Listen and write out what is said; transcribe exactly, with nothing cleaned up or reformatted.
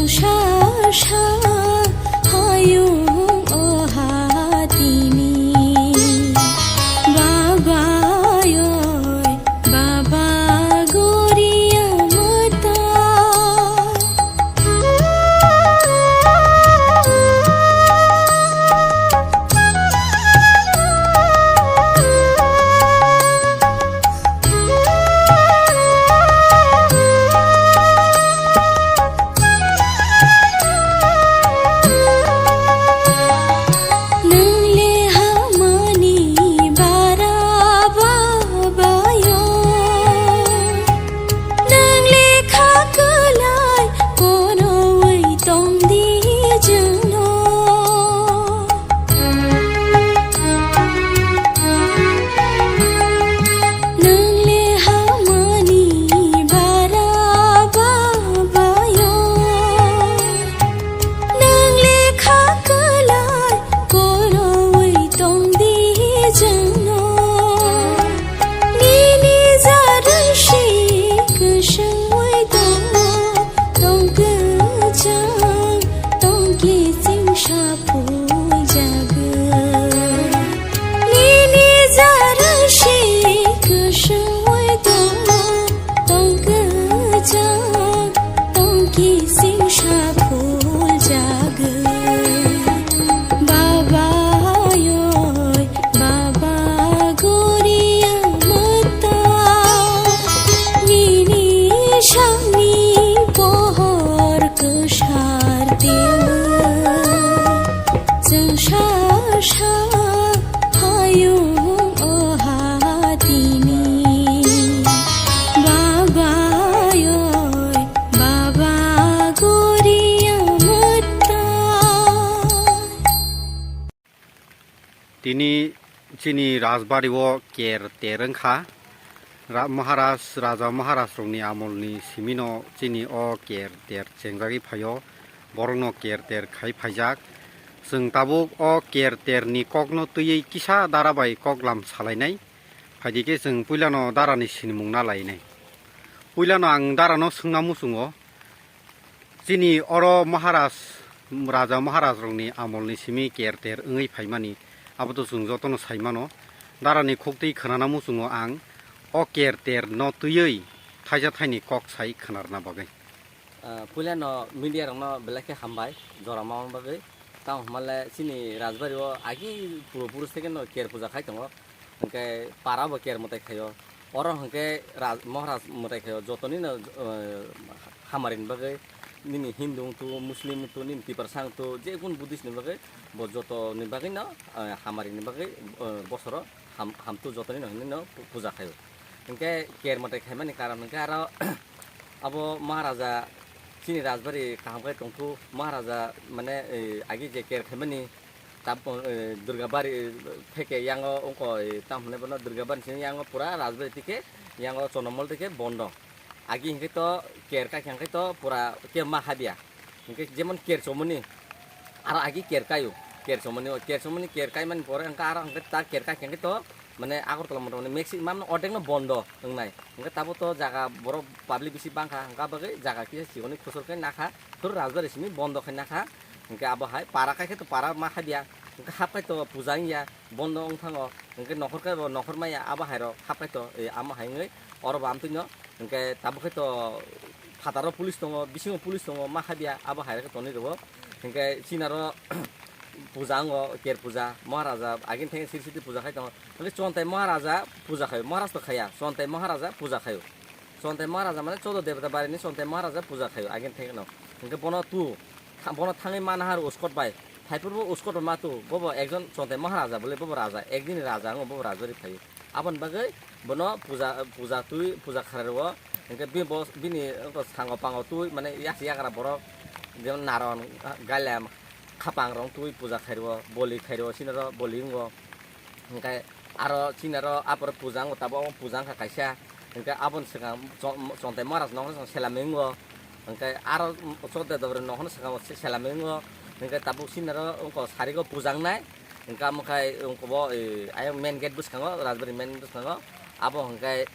Sha sha hayung o hatini. Baba yoi, baba goria mata. Nang le hamani bara babayo. Nang le kha kwlai kono wi tong di jwngno. Nang le hamani bara babayo. Nang le kha kwlai kono wi tong di jwngno. Nini jarwng si kwswng wi tongo, tong kwchang, tong kiching sa phul jagw. Nini jarwng si kwswng wi tongo, tong kwchang, tong kiching sa phul jagw. Baba yoi, baba goria mata. Nini sangni pohor kwsar teo. Chwng sa sa hayung o hatini. Baba yoi, baba goria mata. Tini chini rajbari o ker ter wngkha. Ra-, Maharaj, Raja Maharaj rokni amolni simino chini o ker ter chengjagwi phaio, borokno ker ter khai phaijak. Chwng tabuk o ker terni kokno twiwi kisa dara bai koklam salainai. Phaidi khe chwng puilano darani sinimung na lainai. Puilano ang darano swngna muchungo. Chini oro Maharaj, Raja Maharaj rokni amolni simi ker ter wngwi phaimani, abo to chwng jotono saimano. Darani khuktwi khwnana muchungo ang, o ker ter no twiwi thaisa thaini kok sai khwnarna bagwi. Ah, puilano media rokno belai khe hambai, jora mama bagwi. Tamo hwnba le chini rajbari o agi purbo purush theke no ker puja khai tongo. Hwnkhe para bo ker mwtai khaio. Oro hwnkhe raj-, Maharaj mwtai khaio. Jotoni no, eh, hamari ni bagwi, nini Hindu wng tu, Muslim wng tu, nini Tiprasa wng tu, je kunu Buddhist ni bagwi, bo joto ni bagwi no, eh, hamari ni bagwi, eh, bosoro ham-, hamtu jotoni no hinwi no pu-, puja khaio. Hwnkhe ker mwtai khaimani karon hwnkhe aro abo Maharaja chini rajbari kaham khe tongthu. Maharaja mane, eh, agi je ker khaimani, Tab-, eh, Durgabari, eh, theke yango wngkha, eh, tamo hwnwi bono Durgabari sini yango pura rajbari tike yango Chondomol tike bondo. Agi hwnkhe to ker kai hwnkhe to pura ke ma habya. Hwnkhe jemon ker chomoni, aro agi ker kaio, ker chomoni o, ker chomoni ker kaimani pore hwnkhe aro hwnkhe ta ker kai hwnkhe to mane Agartala motamoti maximum ordek no bondo wngnai. Hwnkhe tabuk to jaga borok public bisi bangkha, hwnkhe abo bagwi jaga kisa chikoni khosor khe nakha, thoro rajbari simi bondo khai nakha. Hwnkhe abo hai para khai khe to para ma habya, hwnkhe hap khai to puja wngya, bondo wng thango, hwnkhe nokhor khe bo nokhor maya, abo hai rok hap khai to, e, amo hai wngwi oro bo amtwino, hwnkhe tabuk khai to phataro police tongo, bisingo police tongo, ma habya, abo hai rok khe tonwi rwo. Hwnkhe chini aro puja wngo, ker puja, Maharaja agini thengwi siri siri puja khai tongo. Hwnkhe Chontai Maharaja puja khaio, Maharaj to khaiya, Chontai Maharaja puja khaio. Chontai Maharaja mane chauda debota barini Chontai Maharaja puja khaio agini thengwi no. Hwnkhe bono tu, tha-, bono thangwi mana haro uskot bai. Phaiphuru bo uskot bai ma tu, bobo ekjon Chontai Maharaja bole, bobo raja, ekdini raja wngo, bobo rajbari phaio. Aboni bagwi bono puja, puja twi, puja kharwi rwo. Hwnkhe bi-, bo, bini wngkha sango pango twi, mane yak-, yagra borok, jemon naron, gailem, khapang rok twi puja khairwo, boli khairwo, sinaro boli wngo. Hwnkhe aro sinaro apor puja wngo, tabuk puja wngkha kaisa. Hwnkhe aboni swkang Chon-, Chontai Maharaj nokhorno swkang selami wngo. Hwnkhe aro Chontai Debari nokhorno swkang se-, selami wngo. Hwnkhe tabuk sinaro wngkha sarigo puja wngnai. Hwnkhe amo khai wngkha bo, eh, ayang main gate bwskango, rajbari main bwskango. Abo hwnkhe